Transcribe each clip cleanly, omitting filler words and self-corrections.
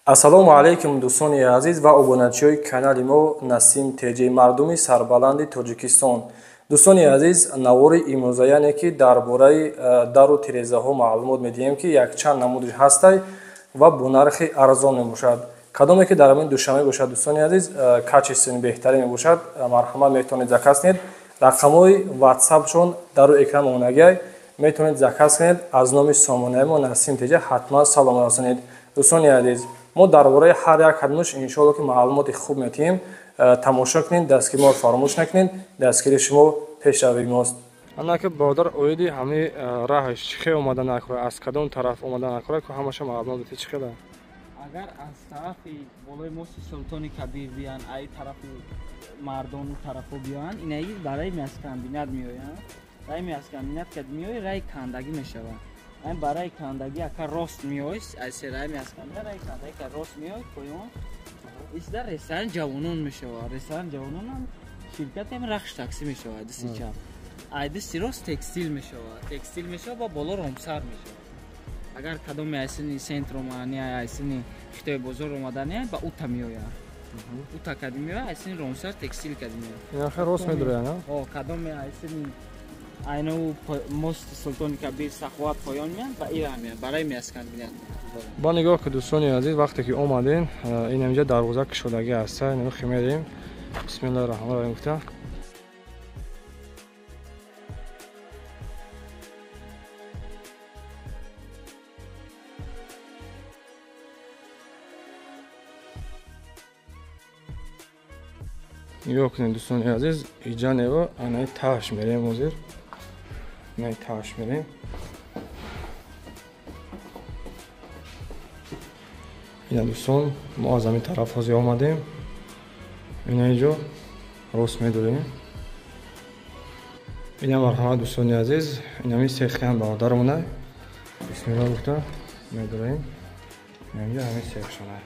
Ассалому алайкум, дӯстони азиз ва обуначиҳои канали мо Насим ТЖ, мардуми сарбаланди Тоҷикистон. Дӯстони азиз, навори имрӯза, яъне ки дар бораи дару тирезаҳо маълумот медиҳем, ки якчанд намудиш ҳастай ва бо нархи арзон мебошад. Кадоме ки дар ҳамин Душанбе бошад, дӯстони азиз, качествени беҳтарин мебошад, марҳамат, метавонед заказ кунед. Рақамҳои ватсапшон дар рӯи экран монагиай, метавонед заказ кунед. Аз номи сомонаи мо Насим ТЖ ҳатман салом расонед. Дӯстони азиз, мо дар бораи ҳар як кадомаш иншоалло ки маълумоти хуб метиҳем. Тамошо кунед, дастгири моро фаромӯш накунед, дастгири шумо пешравии мост. Анаки бародар, оиди ҳамаи раҳаш чӣ хел омада накора, аз кадом тараф омада накора, ку ҳамаша маълумот бите, чӣ хела? Агар аз тарафи болои мости Султони Кабир биёянд, ай тарафи мардону тарафо биёянд, инаи барои мяскомбинат меоянд. Раи мяскомбинат ка меои, раи кандагӣ мешавад. Айн барои кандагӣ ака рост меой, аз раи мяскомбинат раи кандагӣ ка рост меой поён, исда ресторан ҷавонон мешавад. Ресторан ҷавононам ширкатам Рахш такси мешавад, дасти чап. Ай дасти рост текстил мешавад, текстил мешавад ва боло Ромсар мешавад. Агар кадоме айсини центр омадани, айсини Хитои бозор омадани, ба ута меояд, ута кади меояд, айсини Ромсар текстил кади меояд. Ин рост медурояд? О, кадоме айсини айнау мости Султони Кабир, Саховат поён меянд, ба ира меянд, барои мяскомбинат. Ба нигоҳ ки, дӯстони азиз, вақте ки омадем, ин инҷа дарвоза кушодагӣ ҳаста, инро мерем, бисмиллаҳи раҳмони раҳим гуфта. Нигоҳ кунед, дӯстони азиз, иҷа нево анаи тааш мерем, ҳозир анаи тааш мерем. Ина, дӯстон, мо аз ҳамин тараф ҳозир омадем, ина иҷо рост медорем. Ина, марҳамат, дӯстони азиз, инами сехиам бародармона, бисмилла гуфта медорем, инҷа ҳамин сехшона.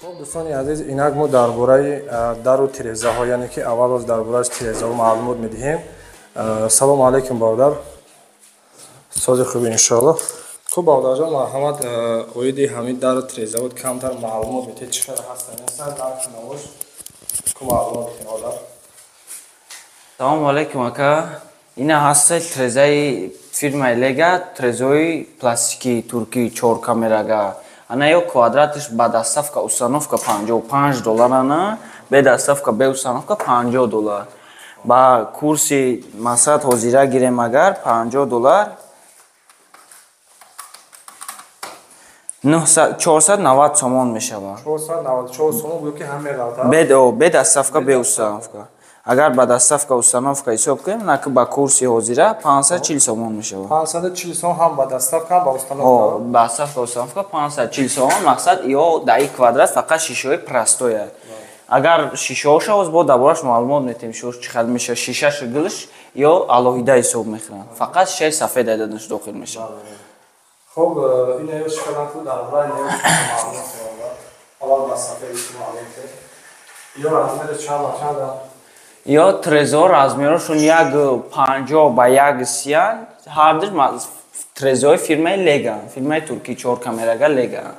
Хоб, дӯстони азиз, инак мо дар бораи дару тирезаҳо, яъне ки аввал боз дар бораи тирезаҳо маълумот медиҳем. Салому алайкум, бародар, сози хуби, иншоалло. Хуб, бародарҷон, марҳамат, оиди ҳамин дару тирезаҳо камтар маълумот медиҳед, чӣ қадар ҳастанд, нестанд, нархи навош ку маълумот бидиҳед, бародар. Салому алайкум, ака. Ина ҳаста тирезаи фирмаи Лега, тирезаҳои пластикии туркӣ, чор камерага. Ана ё квадратиш ба доставка установка 55 доллар, ана бе доставка, бе установка 50 доллар. Ба курси масалат ҳозира гирем агар, 50 доллар 490 сомон мешавад. Бе доставка, бе установка. Агар ба доставка установка ҳисоб кунем, наки ба курси ҳозира 540 сомон мешавад. 540 сомон ҳам ба доставка, ҳам ба установка? Доставка установка 540 сомон. Мақсад, ё дар ин квадрат фақат шишаҳои простоя. Агар шишаҳоша, боз бо дар бораш маълумот метем, шишаҳош чӣ қадр мешавад, шишашу гилш ё алоҳида ҳисоб мехӯранд, фақат шишаи сафед айданаш дохил мешавад. Хоб, ина ё чӣ қадар пул дар бораи маълумот, аввал ба сафед маълум ё размери чанд ба чанд? Ё трезор размерошон 1,50 ба 1,30-ян, ҳардуш трезои фирмаи Леган, фирмаи туркӣ, чор камерага Леган.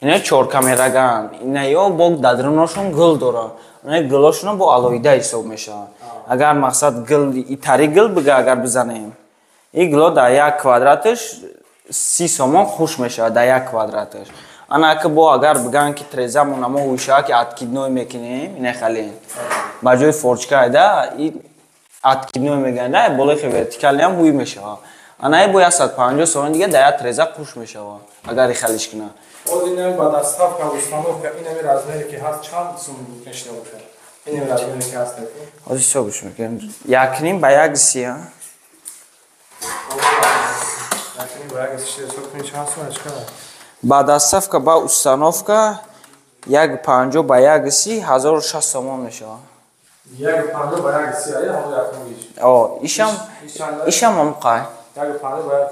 Ина чор камераган, ина ё бо дадруношон гул доранд, ина гулошона бо алоҳида ҳисоб мешаванд. Агар мақсад гил итари гил бига, агар бизанем, и гуло дар як квадраташ 30 сомон хуш мешавад, дар як квадраташ. Ана ака, бо агар бигӯянд ки трезамона мо ҳуйшава ки откидной мекунем, ина хален ба ҷои форчка айда и откидной мегӯянд, да болои хе вертикалиам ҳуй мешавад. Ана бо 150 сомон дига дар як треза хуш мешавад, агар ихалиш кунад. Боз инами ба доставка установка, инами размере ки ҳаст, чанд сум мешина бошад, инами размере ки ҳаст? Ҳозир ҳисобш мекунем, 1,5 ба 1,30. 1,5 ба 1,30 ҳисоб кунед, чанд сум чӣ қадар? Ба доставка ба установка 1,50 ба 1,30, 1060 сомон мешавад. 1,50 ба 1,30, ая ҳамон якумиш? О, ишам, ишам ҳамқай. 1,50 ба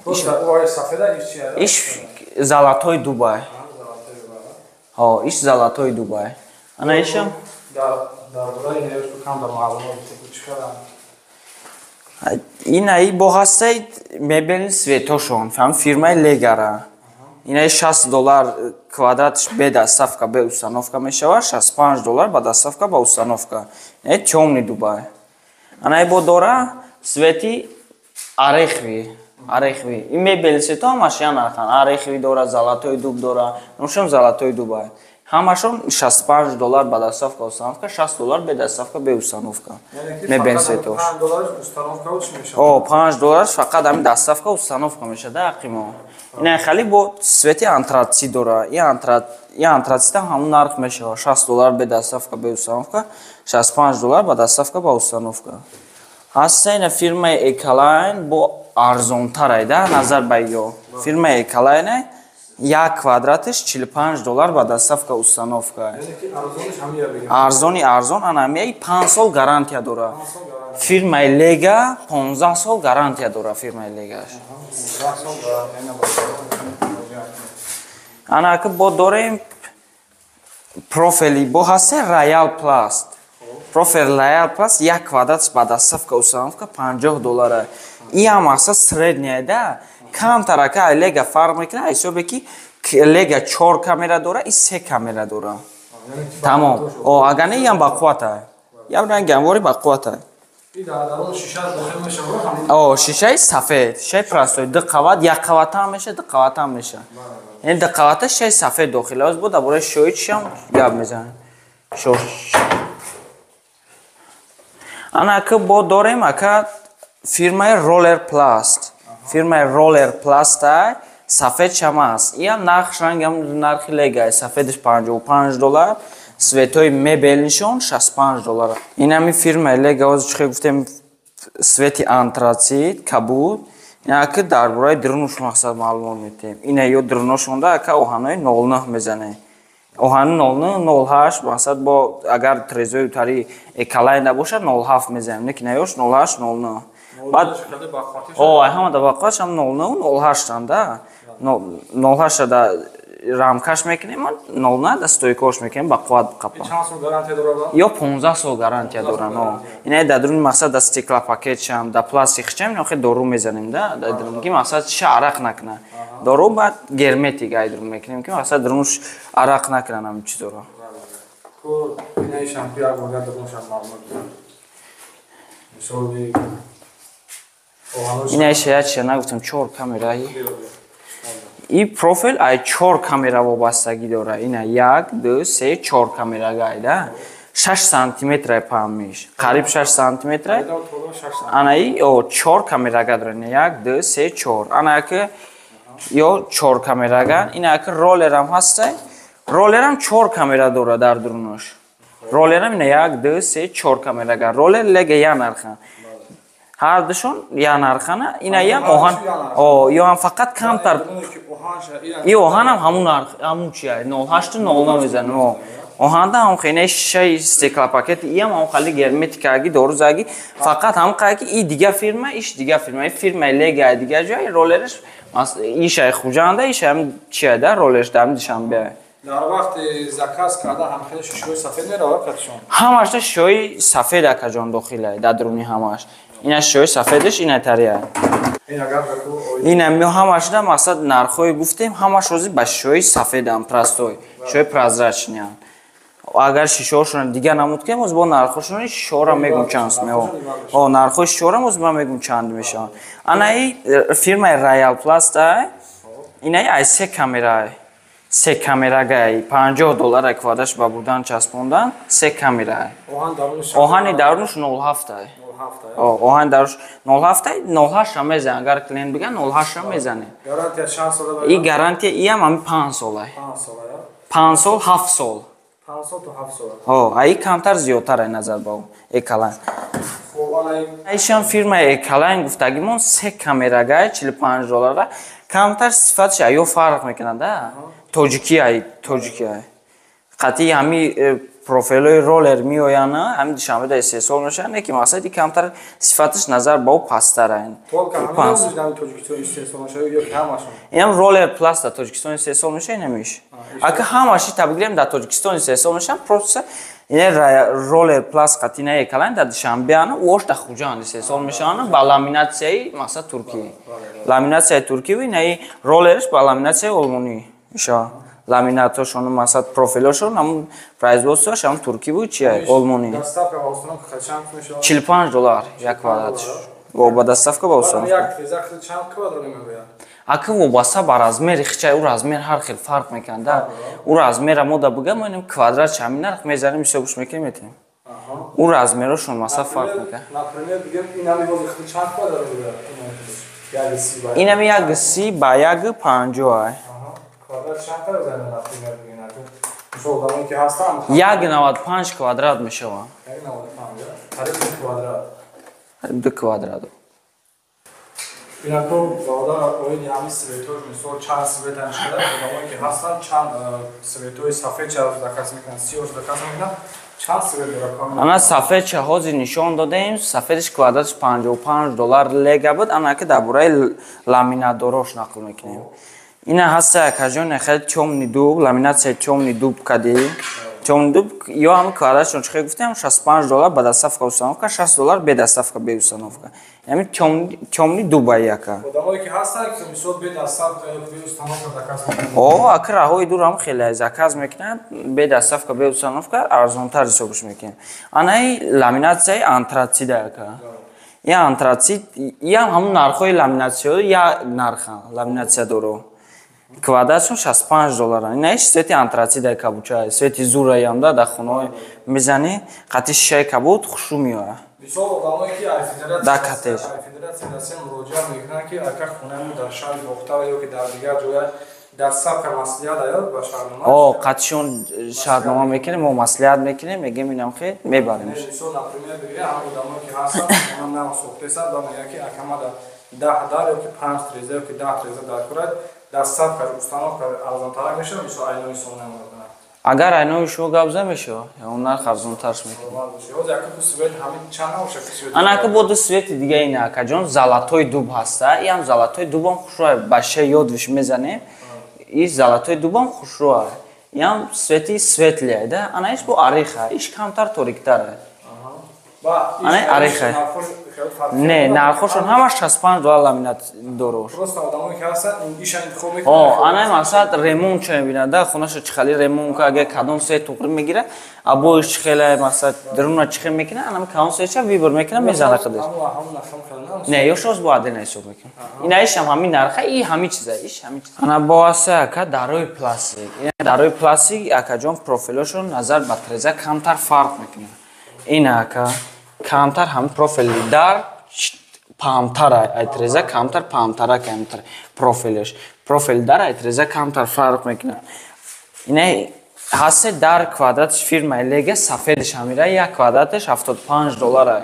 1,30. Сафеда иш чи? Иш золотой Дубай. О, иш золотой Дубай. Ана ишам. Дар бораи инаш камтар маълумот чӣ қадар? Инаи бо ҳастаи мебели светошон, фаҳм, фирмаи Легара. Ина $60 квадратш бе доставка, бе установка мешавад, $65 ба доставка, ба установка. Ина тёмный дубай. Ана бо дора цвети ореховый, ореховый. Ин мебели цвето ҳамаш я нархан. Ореховый дора, золотой дуб дора. Нушам золотой дубай. Ҳамашон $65 ба доставка, установка, $60 бе доставка, бе установка. Мебел цветош. О, $5 фақат ҳамин доставка, установка мешавад, ақимо. Ина хали бо цвети антрацит дора. И антрацит ҳамун нарх мешавад. $60 бе доставка, бе установка, $65 ба доставка, ба установка. Ҳаста ина фирмаи Экалайн, бо арзонтарай да назар ба ё. Фирмаи Экалайн як квадратиш $45 ба доставка, установка. Арзони арзон ана ҳамияи 5 сол гарантия дора. Фирмаи Лега 15 сол гарантия дора фирмаи Легаш. Ана ки бо дорем профили бо ҳаста Роял Пласт. Профил Роял Пласт як квадратш ба доставка, установка $50. И ҳам ҳаста средняя да. Камтарака ай Лега фарқ мекунад, ҳисобе ки Лега 4 камера дора, и 3 камера дора. Тамом. О, агар не ям ба қуввата. Ям ранг гамвори ба қуввата. О, шишаи сафед, шишаи простой, ду қават, як қавата ҳам меша, ду қавата ҳам меша. Яъне ду қавата шишаи сафед дохил аст, бо дар бораи шишаи чишам гап мезанем. Ана ки бо дорем ака фирмаи Roller Plast. Фирмаи Roller Plast сафед шама аст. Иам нархш рангам нархи Лега, сафедаш $55, светои мебелнишон $65. Инами фирмаи Лега оз чӣ гуфтем свети антрацит, кабуд. Ина ки дар бораи дурунуш мақсад маълумот метем. Ина ё дуруношонда ака оҳанои 09 мезане. Оҳани 09, 08 мақсад бо агар трезои тари Экалайн набошад 07 мезанем. Лекин аёш 08, 09. Баъд о, ай ҳама да бақватш ҳам 09, 08 да. 08 да рамкаш мекунем, 09 да стойкош мекунем ба қувват қапа. Чанд сол гарантия дорад? Ё 15 сол гарантия доранд. О. Ина дар дуруни мақсад да стеклопакетшам, да пластикчам, ина хе дору мезанем да, дар дурун ки мақсад шиша арақ накунад. Дору баъд герметик ай дурун мекунем ки мақсад дурунш арақ накунад ҳамин чизоро. Ко ина шампу як бор дуруншам маълумот. Мисоли ина шаят ша нагуфтам 4 камераи. И профил ай 4 камера вобастагӣ дора. Ина 1, 2, 3, 4 камера гайда. 6 сантиметр памиш. Қариб 6 сантиметр. Ана и о 4 камера дора. Ина 1, 2, 3, 4. Ана ки ё 4 камера га. Ина ки роллерам ҳаста. Роллерам 4 камера дора дар дурунаш. Роллерам ина 1, 2, 3, 4 камера га. Роллер лега я нарха. Ҳар душон я нархана, ина ям оҳан. О, ё ҳам фақат камтар. И оҳанам ҳамун нарх, ҳамун чия, 08 09 мезанем. О, оҳанда ҳам хеле шишаи стеклопакет, иам ҳам хали герметикаги, дорузаги, фақат ҳам қайки и дига фирма, иш дига фирма, и фирмаи Лега дига ҷой, роллерш ишай Хуҷанда, ишай ҳам чия да, роллерш дар Душанбе. Дар вақти заказ карда ҳам хеле шишаи сафед меравад катшон. Ҳамашта шишаи сафед акаҷон дохилай дар дуруни ҳамаш. Ина шишаи сафедаш ина тария. Ина ми ҳамашда мақсад нархҳои гуфтем, ҳамаш рози ба шишаи сафедам, простой, шишаи прозрачныян. Агар шишаҳошон дигар намуд кунем, оз бо нархҳошон шишаҳоро мегум чанд мео. О, нархҳои шишаҳоро оз ман мегум чанд мешаванд. Ана и фирмаи Royal Plast ина ай 3 камера, 3 камерагай $50 квадраш ба бурдан часпондан, 3 камера. Оҳани дарунаш 07. О, оҳани дарунаш 07, 08 мезанем. Агар клиент бигӯяд 08 мезанем. Гарантия чанд сола? И гарантия иам ҳами 5 сола. 5 сола? 5 сол, 7 сол. 5 сол то 7 сол. О, ай камтар зиёдтар ай назар ба Экалайн. Айшам фирмаи Экалайн гуфтагимон 3 камерагай $45. Камтар сифатш аю фарқ мекунад да. Тоҷикӣ ай, тоҷикӣ ай. Қатъи ҳами профилҳои роллер меоянд, ҳами Душанбеда истеҳсол мешаванд, не ки мақсади камтар сифаташ назар ба ӯ пасттар ай. Инам Роллер Пласт дар Тоҷикистон истеҳсол мешавад, инамиш. Ака ҳамаши табгирем дар Тоҷикистон истеҳсол мешаванд, просто Ина роллер пласт қатина екалан дар Душанбе ана ош да Хуҷанд истеҳсол мешаванд ба ламинатсияи мақсад туркӣ. Ламинатсияи туркӣ ва инаи роллерш ба ламинатсияи олмонӣ мешавад. Ламинатошон мақсад профилошон ҳамун производствош ҳам туркӣ буд чи олмонӣ. Доставка ба установка чанд мешавад? $45 як квадратш. Ба доставка ба установка. Як треза чанд квадрат мебояд? Ака вобаста ба размери хичай, ӯ размер ҳар хел фарқ мекунад да. Ӯ размера мо да бигам, мо инам квадрат ҳамин нарх мезанем, ҳисобш мекунем, метавонем. Ӯ размерошон масалан фарқ мекунад. Например, бигем ин ҳами ҳозир хи чанд квадрат мебояд? Инами 1,30 ба 1,50 ай. Квадрат чанд квадрат занем, например, бигем? Мисол одамое ки ҳастанд 1,95 квадрат мешавад. 1,95, қариб 2 квадрат. Қариб 2 квадрат. Инако бародар, оиди ҳамин светош, мисол чанд свет аншуда, одамое ки ҳастанд чанд светои сафед ча заказ мекунанд, сиёш заказ мекунанд, чанд свет дорад? Ана сафед ча ҳозир нишон додем, сафедиш квадратш $55 лега буд, ана ки дар бораи ламинатдорош нақл мекунем. Ина ҳаста якаҷон хеле тёмный дуб, ламинатсияи тёмный дуб кади. Тёмный дуб ё ҳам квадратшон чӣ хел гуфтем, $65 ба доставка установка, $60 бе доставка бе установка. Яъне тёмный дуба яка. Одамое ки ҳастанд ки мисол бе доставка ё бе установка заказ мекунанд. О, ака раҳои дур ҳам хеле заказ мекунанд, бе доставка бе установка арзонтар ҳисобш мекунем. Анаи ламинатсияи антрацида яка. Я антрацит, я ҳамун нархҳои ламинатсиё, я нарха ламинатсия доро. Квадратшон $65. Инаиш свети антрацидаи кабуча, свети зураям да дар хонаҳо мезанӣ, қати шишаи кабуд хушрӯ меояд. Мисол одамое ки аз Да, катеш. Федератсияи Россия муроҷиат мекунанд, ки ака хонаи мо дар шаҳри Бохтар ё ки дар дигар ҷоя доставка маслиҳат аёд ба шаҳрнома. О, қатишон шаҳрнома мекунем, мо маслиҳат мекунем, мегем инам хел мебарем. Мисол, например, бигирем, ҳам одамое ки ҳастанд, хона нав сохтесанд ва мегӯянд, ки ака ма 10 дар ё ки 5 треза ё ки 10 треза дар курад, доставка установка арзонтарак мешавад, мисол айнои сомона меорад. Агар айнои шумо гап зада мешавад, он нарх арзонтарш мекунад. Ана ака бо ду свети дига ина акаҷон, золотой дуб ҳаста, иам золотой дубам хушрӯа, ба шиша ёдвиш мезанем. И золотой дубам хушрӯа. Иам свети светлия да, ана иш бо ариха, иш камтар ториктара. Ана ариха. Не, нархошон ҳамаш $65 ламинат дорош. Просто одамое ки ҳастанд иша интихоб мекунанд. О, ана мақсад ремонт ча мебинад, да, хонаша чӣ хели ремонт ка, агар кадом свет туғри мегирад, обоиш чӣ хеле, мақсад даруна чӣ хел мекунад, ана кадом светша выбор мекунад, мезана худаш. Не, ёшоз бо отдельно ҳисоб мекунад. Ина ишам ҳамин нарха, и ҳамин чиза, иш ҳамин чиза. Ана бо аса ака дарои пластик. Ина дарои пластик акаҷон профилошон назар ба треза камтар фарқ мекунад. Ина ака камтар ҳам профили дар паҳмтар ай треза камтар паҳмтара камтар профилеш. Профил дар ай треза камтар фарқ мекунад. Ина ҳасте дар квадратш фирмаи Лега сафедш ҳамира як квадратш $75 ай.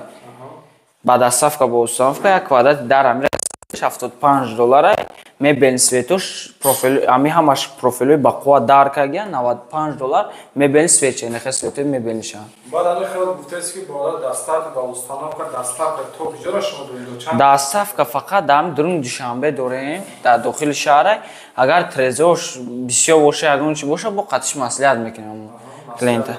Ба доставка бо установка як квадрат дар ҳамира $75 ай. Мебель светош профил ҳами ҳамаш профилои ба қувва дар кагия $95 мебель свеча, ина светои мебелиша. Баъд ҳами хел гуфтаест, ки бо доставка ба установка, доставка то куҷоро шумо доред? Чанд доставка фақат дар ҳамин дуруни Душанбе дорем, дар дохили шаҳр. Агар трезош бисёр боша, ягон чи боша, бо қатиш маслиҳат мекунем клиента.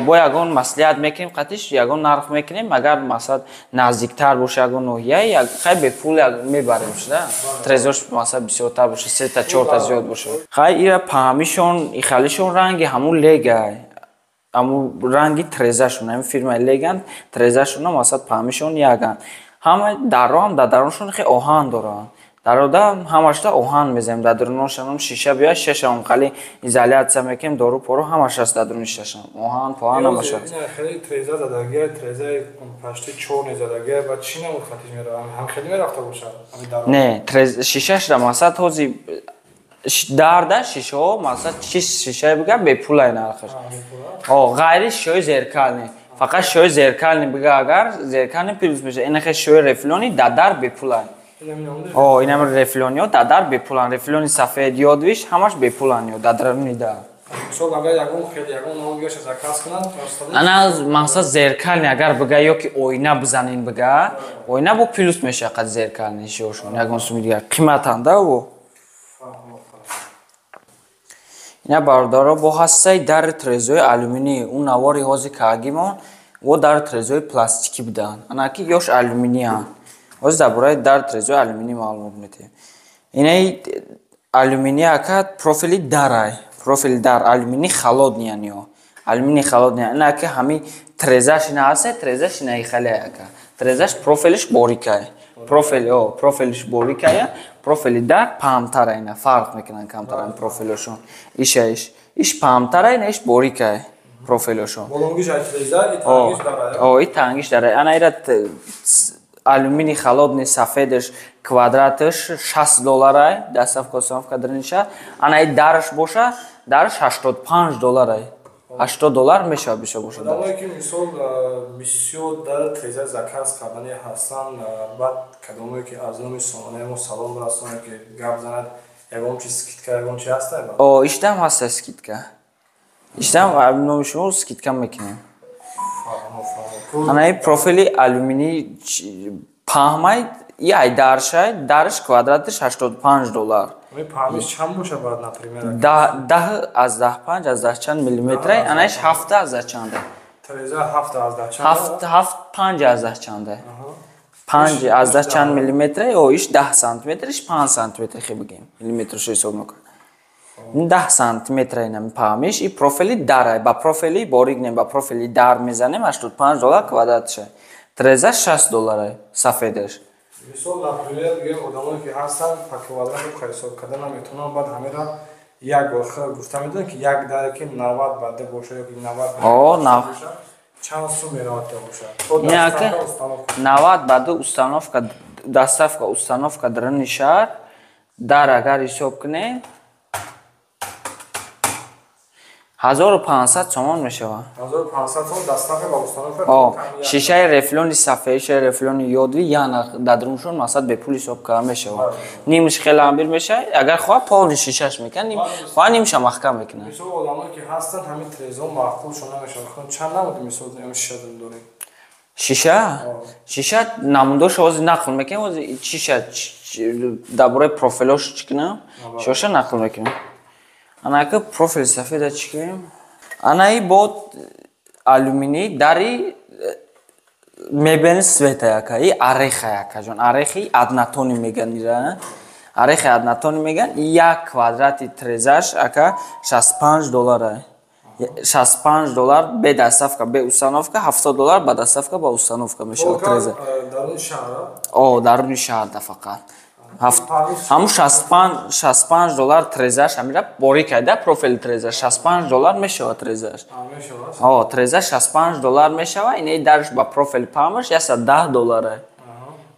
Бо ягон маслиҳат мекунем, қатиш ягон нарх мекунем, агар масалан наздиктар боша ягон ноҳия, хай бепул мебарем шуда. Трезош масалан бисёртар боша, сета чорта зиёд боша. Хай ира паҳмишон, ихалишон ранги ҳамун лега, ҳамун ранги трезашон, ҳамин фирмаи леган, трезашона масалан паҳмишон яган. Ҳама дарро ҳам дар даруншон хеле оҳан доранд. Дарода ҳамашда оҳан мезанем, дар даруношам шиша биёяд, шишашам қали изолятсия мекунем, дору пору ҳамаш аст дар даруни шишашам. Оҳан, поҳан ҳамаш аст. Ина хеле треза задагия, трезаи пашти чорне задагия ва чӣ намуд хатиш меравад? Ҳам хеле мерафта бошад? Не, шишашра масалан ҳози дарда шишаҳо, масалан чи шишае бига бепулай нархаш. О, ғайри шишаҳои зеркални. Фақат шишаҳои зеркални бига, агар зеркални плюс мешавад. Ина хел шишаҳои рефлёни дар дар бепулай. О, инам рефлёниҳо дар дар бепуланд. Рефлёни сафед ёдвиш ҳамаш бепуланд ё дар даруни дар. Мисол агар ягон хел ягон номгиша заказ кунанд, ана мақсад зеркални агар бига ё ки оина бизанин бига, оина бо плюс мешавад қад зеркални шиошон, ягон суми дигар қиматанда ӯ. Ина бародаро бо ҳастаи дари трезои алюминӣ. Ун навори ҳози каагимон во дари трезои пластикӣ буданд. Анаки ёш алюминиянд. Ҳозир дар бораи дари трезои алюминӣ маълумот медиҳем. Инаи алюминӣ ака профили дарай. Профили дар алюминӣ холодный ё. Алюминӣ холодный. Ина ки ҳами трезаш ина ҳаста, трезаш ина ихале ака. Трезаш профилиш борикай. Профил, о, профилиш борикая, профили дар паҳнтара ина, фарқ мекунанд камтар профилошон. Иша иш. Иш паҳнтара ина, иш борикай профилошон. Болонгиш ай треза, и тангиш дарай. О, и тангиш дарай. Ана ира алюминий холодный сафедаш квадраташ 60 долларай, доставка установка дарниша. Ана и дараш боша, дараш 85 долларай. 80 доллар мешавад биша бошад. Одамое ки мисол бисёр дар треза заказ кардани ҳастанд, баъд кадомое ки аз номи сомонаи мо салом расонад, ки гап занад, ягон чи скидка, ягон чи ҳаста? О, иштам ҳаста скидка. Иштам номи шумо скидка мекунем. Ана и профили алюминий паҳмай, и ай даршай, дарш квадратиш 85 доллар. Паҳмиш чанд боша баъд, например? Даҳ аз даҳ панҷ аз даҳ чанд миллиметрай, анаиш ҳафта аз даҳ чанда. Треза ҳафта аз даҳ чанд? Ҳафт, ҳафт панҷ аз даҳ чанда. Панҷ аз даҳ чанд миллиметрай, о, иш 10 сантиметр, иш 5 сантиметр хе бигем. Миллиметршо ҳисоб мекунем. 10 сантиметр инам паҳмиш, и профили дарай, ба профили борик не, ба профили дар мезанем 85 доллар квадратша. Треза 60 долларай, сафедаш. Мисол, например, бигем, одамое ки ҳастанд, па квадрат ҳисоб карда наметавонанд, баъд ҳамира як бор гуфта медонанд, ки як даре ки 90 ба 2 боша ё ки 90 ба боша, чанд сум меравад бошад? 90 ба 2 установка, доставка, установка даруни шаҳр, дар агар ҳисоб кунем 1500 сомон мешавад. 1500 сомон доставка ба установка. О, шишаи рефлони сафед, шишаи рефлони ёдви яна дар даруншон масалан бепул ҳисоб карда мешавад. Нимаш хеле амбир мешавад, агар хоҳад полный шишаш мекунад, ним хоҳад нимша маҳкам мекунад. Мисол, одамое ки ҳастанд, ҳамин трезо маъқулшон намешавад. Чанд намуди мисол шиша дорем? Шиша? Шиша намудош ҳозир нақл мекунем, ҳозир шиша дар бораи профилош чӣ кунам? Шиша нақл мекунем. Анака профил сафеда чӣ кунем? Анаи бо алюминий дари мебели света яка, и ореха яка ҷон, орехи однотонный меган ира. Орехи однотонный меган, як квадрати трезаш ака 65 доллара. 65 доллар бе доставка, бе установка, 70 доллар ба доставка ба установка мешавад треза. Даруни шаҳр? О, даруни шаҳрда фақат. Ҳамун 65 доллар трезаш ҳамира борик айда профили треза 65 доллар мешавад трезаш. О, треза 65 доллар мешавад, инаи дарш ба профили памаш 110 доллара.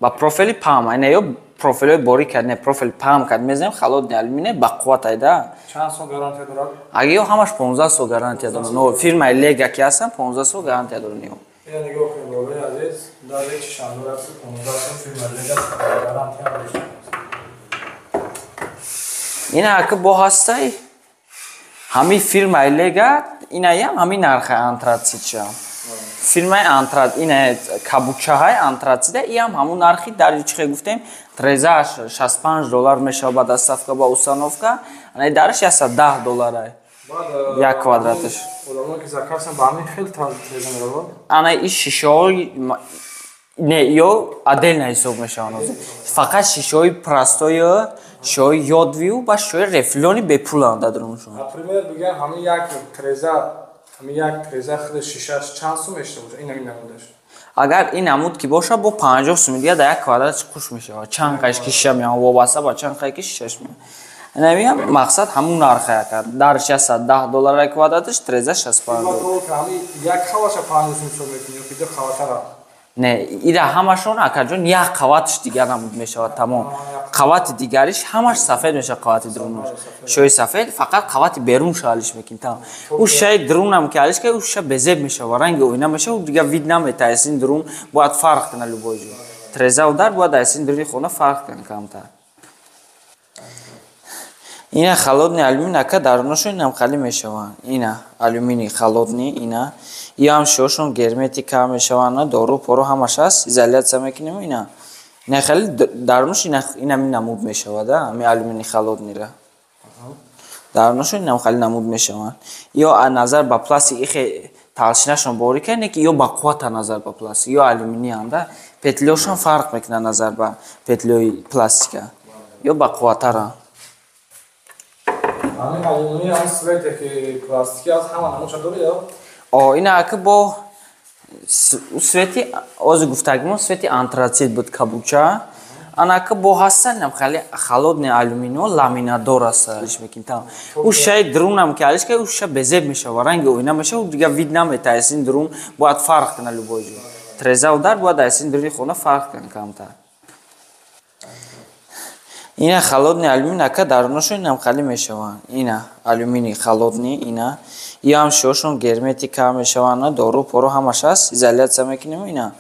Ба профили пам, ина ё профилҳои борик кард, не профил пам кард мезанем, холодный алюминий ба қувват айда. Чанд сол гарантия дорад? Ага ё ҳамаш 15 сол гарантия дорад. Но фирмаи Лега ки ҳастан 15 сол гарантия дорад ё. Ина нигоҳ кунед, бобои азиз, дар ҳеҷ шандор аст, 15 сол фирма Лега гарантия дорад. Ина ака бо ҳастай ҳамин фирмаи Лега, инаям ҳамин нархи антрацитша. Фирмаи антрат, ина кабучаҳаи антрацида, иам ҳамун нархи дари чихе гуфтем, трезааш 65 доллар мешавад ба доставка ба установка, ана дараш 110 долларай. Як квадраташ. Одамое ки заказ ба ҳамин хел треза меравад? Ана и шишаҳои не, ё отдельно ҳисоб мешаванд ҳозир. Фақат шишаҳои простой, шишаҳои ёдвию ба шишаҳои рефлони бепуланд дар даруншон. Например, бигӯям, ҳамин як треза, ҳамин як треза худи шишааш чанд сум мешта бошад? Ин ҳамин намудаш. Агар ин намуд ки бошад, бо 50 сум дига дар як квадратш хуш мешавад. Чанд қайш ки шиша меояд, вобаста ба чанд қай ки шишаш меояд. Инамиам мақсад ҳамун нарха яка. Дарш 110 доллар квадратш, треза 65 доллар. Ҳамин як қаваша 50 сум ҳисоб мекунӣ ё ки ду қаватара? Не, ира ҳамашон акаҷон як қаватш дигар намуд мешавад тамом. Қавати дигариш ҳамаш сафед мешавад, қавати дарунаш. Шои сафед, фақат қавати берунша алиш мекунӣ тамом. Ӯ шишаи дарунам ки алиш кардӣ, ӯ шиша безеб мешавад, ранги оина мешавад, ӯ дигар вид наметаҳад. Ин дарун бояд фарқ кунад любой ҷо. Трезаву дар бояд аз ин даруни хона фарқ кунад камтар. Ина холодный алюминий ака дарунашон инам хали мешаванд. Ина алюминий холодный, ина. Иам шошон герметика мешаванд, дору пору ҳамаш ҳаст, изоляция мекунем ина. Ина хали дарунаш ина ин намуд мешавад, ами алюминий холодныйра. Дарунашон инам хеле намуд мешаванд. Ё назар ба пластик ихе толщинашон борика, не ки ё ба қуввата назар ба пластик, ё алюминиянд, да. Петлёшон фарқ мекунад назар ба петлёи пластика. Ё ба қувватаранд. Ҳамин алюминий ҳам цвете ки пластики аст, ҳама намудша доред? О, ина ака бо цвети ози гуфтагимо цвети антрацит буд кабуча. Анака бо ҳастан инам хеле холодный алюминий ламинадор аст. Мекин там. У шай друнам ки алиш ка у ша безеб мешава, ранги оина мешава, дига вид намета, айсин друн бояд фарқ кунад любой ҷо. Треза удар бояд айсин друни хона фарқ кунад камтар. Ина холодный алюминий ака дарунашон инам хеле мешаванд. Ина алюминий холодный ина. Ё ҳам шошон герметика мешаванд, дору пору ҳамаш аст, изоляция мекунем ина.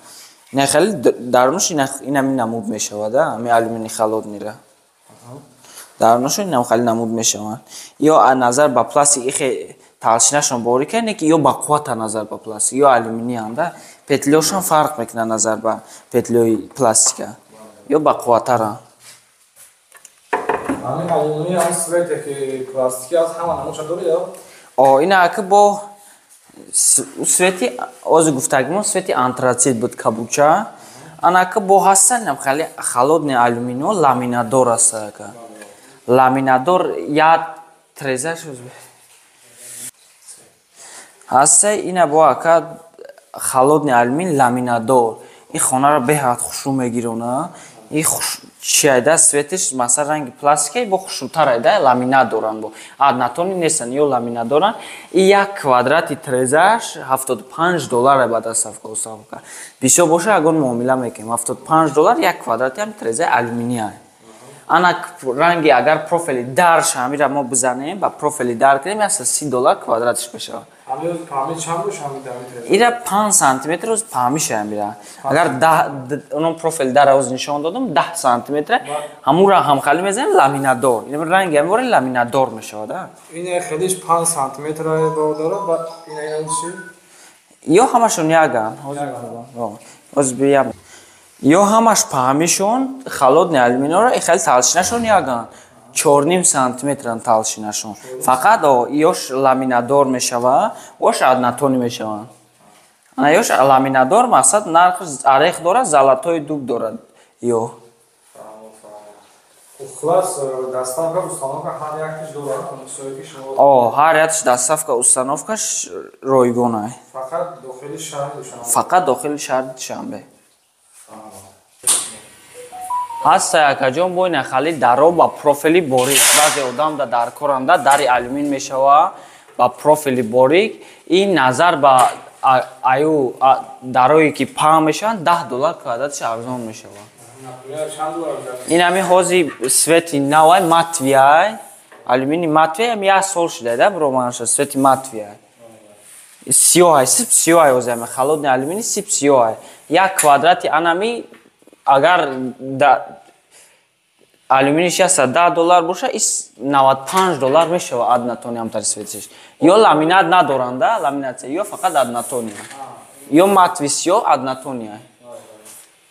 Ина хеле дарунаш ина намуд мешавад, ами алюминий холодныйра. Дарунаш инам хеле намуд мешаванд. Ё назар ба пластик ихе толщинашон борика, не ки ё ба қуввата назар ба пластик, ё алюминиянд, да. Петлёшон фарқ мекунад назар ба петлёи пластика. Ё ба қувватаранд. Ҳамин алюминий ҳам цвете ки пластики аст, ҳама намудша доред? О, ина ака бо цвети ози гуфтагимо цвети антрацит буд кабуча. Анака бо ҳастан инам хеле холодный алюминий ламинадор аст ака. Ламинадор як трезаш ҳаста, ина бо ака холодный алюминий ламинадор. Ин хонаро беҳад хушрӯ мегирона. И чиайда цветиш масалан ранги пластика бо хушрӯтар айда ламинат доранд бо. Однотонный нестанд, ё ламинат доранд. И як квадрати трезаш $75 ба доставка установка. Бисёр боша агар муомила мекунем. $75 як квадрати ҳам трезаи алюминия. Ана ранги агар профили дарш ҳамира мо бизанем, ба профили дар кунем $130 квадратиш мешавад. Ира 5 сантиметр оз паҳмиша ҳамира. Агар 10 онон профил дар оз нишон додам 10 сантиметр, ҳамура ҳамхали мезанем ламинадор. Ин ранги ҳамвора ламинадор мешавад, а? Ин хелиш 5 сантиметр дорад ва ина чи? Ё ҳамашон яган. Оз биям. Ё ҳамаш паҳмишон холодный алюминийро хеле толщинашон яган. 4,5 сантиметран толщинашон. Фақат ёш ламинадор мешава, ош однотонный мешаванд. Ана ёш ламинадор мақсад нарх орех дорад, золотой дуб дорад. Ё. Хулас доставка установка ҳар яктиш дорад, ки шумо О, ҳар яктиш доставка установкаш ройгон. Фақат дохили шаҳри Душанбе. Фақат дохили шаҳри Душанбе. Ҳаста якаҷон бо ина хали даро ба профили борик. Баъзе одам да дар коранда дари алюмин мешава ба профили борик. Ин назар ба аю дарое ки паҳн мешаванд $10 квадратиш арзон мешавад. Ин ҳами ҳози цвети навай матовый алюминий матовый ҳами як сол шуда да броманша цвети матовый. Сиёҳай, сип сиёҳай ҳози ҳами холодный алюминий сип сиёҳай. Як квадрати анами агар алюминийш $110 боша, ис $95 мешава однотонный ҳамтари цветиш. Ё ламинат надоранда, ламинатсия, ё фақат однотонный. Ё матовый сиёҳ однотонный.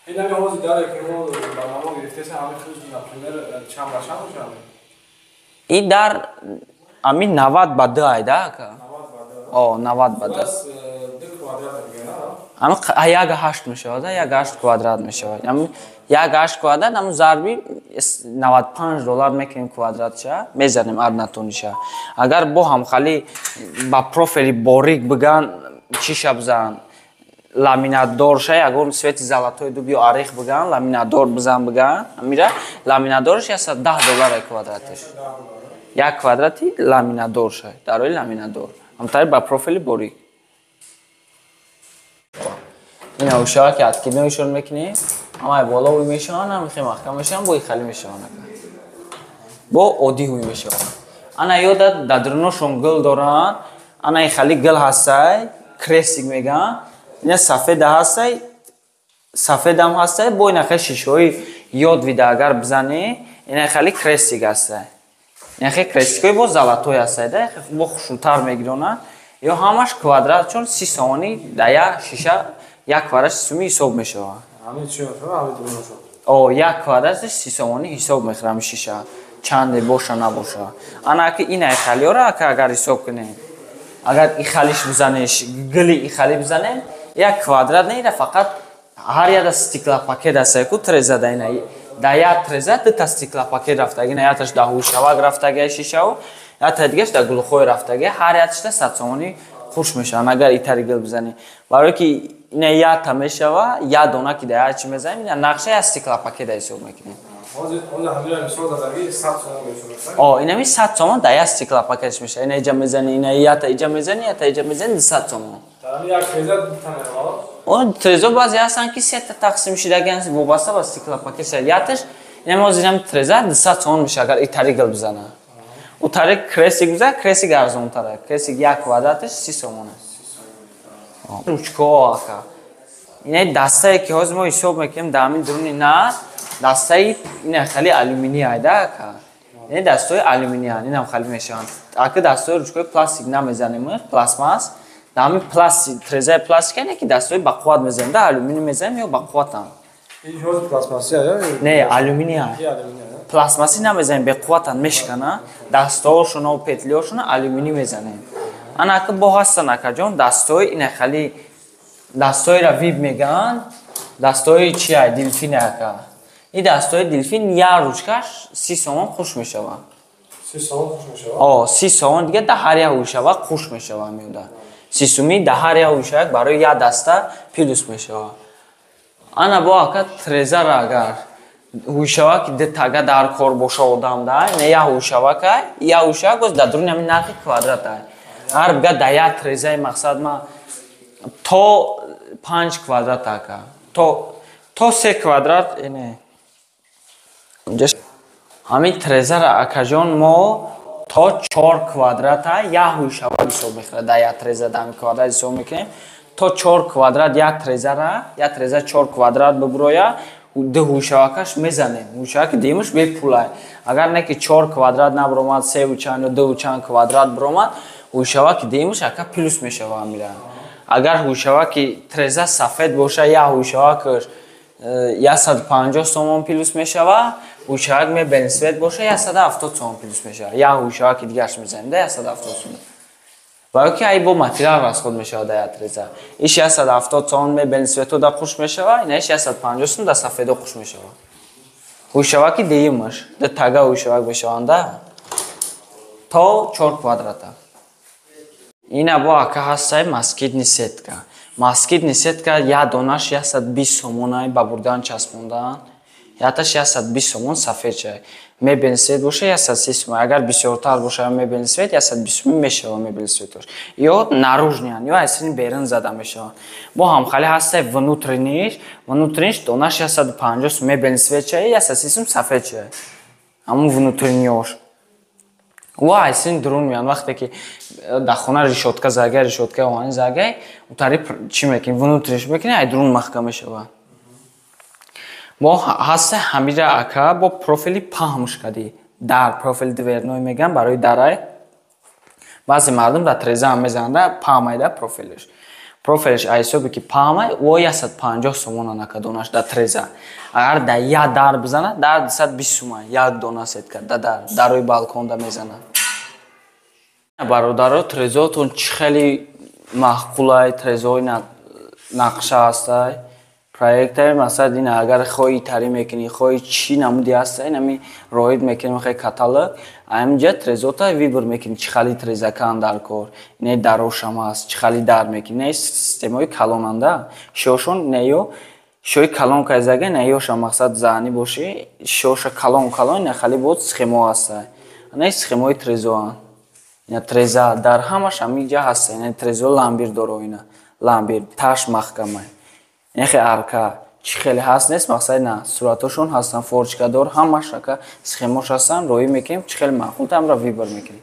Ин ҳами ҳози даре ки мо ба намо гирифтесем, ҳами худ например чанд ба чанд бошад? Ин дар ами 90 ба 2 айда ака. О, 90 ба 2. Ами 1,8 мешавад, 1,8 квадрат мешавад. Ами 1,8 квадрат, ами зарби $95 мекунем квадратша, мезанем однотонныйша. Агар бо ҳамхали ба профили борик биган, чиша бизан, ламинатдорша, ягон цвети золотой дуб ё орех биган, ламинатдор бизан биган, амира ламинатдорш $110 квадратиш. Як квадрати ламинатдорша, дарои ламинатдор. Ҳамтари ба профили борик. Ина ушава ки откидноишон мекунӣ, ҳамаи боло ҳуй мешаванд, ҳам хе маҳкам мешаванд, бо хали мешаванд. Бо оддӣ ҳуй мешаванд. Ана ё дадруношон гул доранд, ана и хали гул ҳастай, крестик мегӯянд. Ина сафеда ҳастай, сафедам ҳастай, бо ина хе шишаҳои ёд вида агар бизанӣ, ина хали крестик ҳастай. Ина хе крестикҳои бо золотой ҳастай, да, бо хушрӯтар мегиронанд. Ё ҳамаш квадрат чун 30 сомонӣ да як шиша як квадрат суми ҳисоб мешавад. О, як квадраташ 30 сомонӣ ҳисоб мехӯрам шиша. Чанде боша набоша. Ана аки ина ихалиёра ака агар ҳисоб кунем. Агар ихалиш бизанеш, гили ихали бизанем, як квадрат не, ира фақат ҳар яда стеклопакет аст ку треза да ина. Да як треза дута стеклопакет рафтаги, ина яташ да ҳушавак рафтаги шишаву, ята дигаш да гулхой рафтаги, ҳар яташда 100 сомонӣ хуш мешаванд агар итари гил бизанӣ. Барое ки ина ята мешава, я дона ки да як чи мезанем, ина нақша як стеклопакет ҳисоб мекунем. О, инами 100 сомон да як стеклопакетш мешава. Ина иҷа мезанӣ, ина ята иҷа мезанӣ, ята иҷа мезанӣ, 200 сомон. О, трезо баъзе ҳастанд ки сета тақсим шидагианд, вобаста ба стеклопакет. Яташ инами ҳозир инами треза 200 сомон мешава агар итари гил бизана. У тари кресик бизана, кресик арзонтара. Кресик як квадраташ 30 сомон аст. Ручкаҳо ака. Ина дастае ки ҳозир мо ҳисоб мекунем дар ҳамин дуруни нар, дастаи ина хеле алюминий айда ака. Ина дастаи алюминиянд, инам хеле мешаванд. Ака дастаи ручкаҳои пластик намезанем, пластмасс. Дар ҳамин пластик, трезаи пластик не ки дастаи бақувват мезанем, да алюминий мезанем ё бақувватанд. Не, алюминий. Пластмасси намезанем, беқувватанд, мешкана. Дастаҳошона ва петлиҳошона алюминий мезанем. Ана ака бо ҳастанд акаҷон, дастаҳои ина хеле дастаҳоеро виб мегӯянд, дастаҳои чи ай, дельфин ака. Ин дастаҳои дельфин як ручкаш 30 сомон хуш мешавад. 30 сомон хуш мешавад? О, 30 сомон дига да ҳар як ҳушава хуш мешавад меода. 30 сумӣ да ҳар як ҳушавак барои як даста плюс мешавад. Ана бо ака трезара агар ҳушавак дутага дар кор боша одам да, ина як ҳушавак ай, як ҳушавак боз дар дуруни ҳамин нархи квадрат ай. Ҳар бига да як трезаи мақсад ма то 5 квадрат ака. То 3 квадрат ине. Ҳамин трезара акаҷон мо то 4 квадрата як ҳушавак ҳисоб мехӯрад. Да як треза да ҳамин квадрат ҳисоб мекунем. То 4 квадрат як трезара, як треза 4 квадрат бибуроя, ду ҳушавакаш мезанем. Ҳушаваки дуюмаш бепулай. Агар не ки 4 квадрат набуромад, 3 чанд ё 2 чанд квадрат буромад, ҳушаваки дуюмаш ака плюс мешава амира. Агар ҳушаваки треза сафед боша, як ҳушавакаш 150 сомон плюс мешава, ҳушавак мебели свет боша 170 сомон плюс мешава. Як ҳушаваки дигараш мезанем да 170 сомон. Барои ки ай бо материал расход мешава да як треза. Иш 170 сомон мебели свето да хуш мешава, ина иш 150 сомон да сафедо хуш мешава. Ҳушаваки дуюмаш, да тага ҳушавак мешаванд да то 4 квадрата. Ина бо ака ҳастай москитный сетка. Москитный сетка як донаш 120 сомонай ба бурдан часпондан. Яташ 120 сомон сафед шай. Мебели свет боша 130 сомон. Агар бисёртар боша мебели свет 120 сомон мешава мебели светош. Ё наружныян, ё аз сини берун зада мешаванд. Бо ҳамхали ҳастай внутренниш, внутренниш донаш 150 сомон мебели свет шай, 130 сомон сафед шай. Ҳамун внутренниёш. Ва аз сини дурун меянд. Вақте ки дар хона решётка загай, решётка оҳанӣ загай, утари чӣ мекунӣ? Внутренниш мекунӣ, ай дурун маҳкам мешавад. Бо ҳаста ҳамира ака бо профили паҳмш кардӣ. Дар профили дверной мегӯянд барои дарай. Баъзе мардум дар треза ҳам мезананд, паҳмайда профилиш. Профилиш аз ҳисоби ки паҳмай, о 150 сомон ака донаш дар треза. Агар дар як дар бизанад, дар 220 сомон як дона сетка дар дар, дарои балконда мезанад. Бародаро, трезотон чӣ хеле маъқулай, трезои нақша ҳастай. Проектай, масалан, ин агар хоҳӣ тари мекунӣ, хоҳӣ чӣ намуди ҳастай, инами роид мекунем хе каталог, ҳаминҷа трезота выбор мекунӣ, чӣ хали трезакан дар кор, ине дарошам ҳаст, чӣ хали дар мекунӣ, ине системаҳои калонанда, шошон ине ё шои калон кайзага, ине ёша мақсад заҳнӣ бошӣ, шоша калон калон, ине хали бод схемо ҳастай. Ине схемаҳои трезоанд. Ина треза дар ҳамаш ҳаминҷа ҳаста, ине трезо ламбир доро, ина ламбир таш маҳкамай. Ин хе арка чӣ хеле ҳаст нест, мақсад на суратҳошон ҳастанд, форчкадор ҳамаш ака схемош ҳастанд, роӣ мекунем, чӣ хеле маъқул тамра выбор мекунем.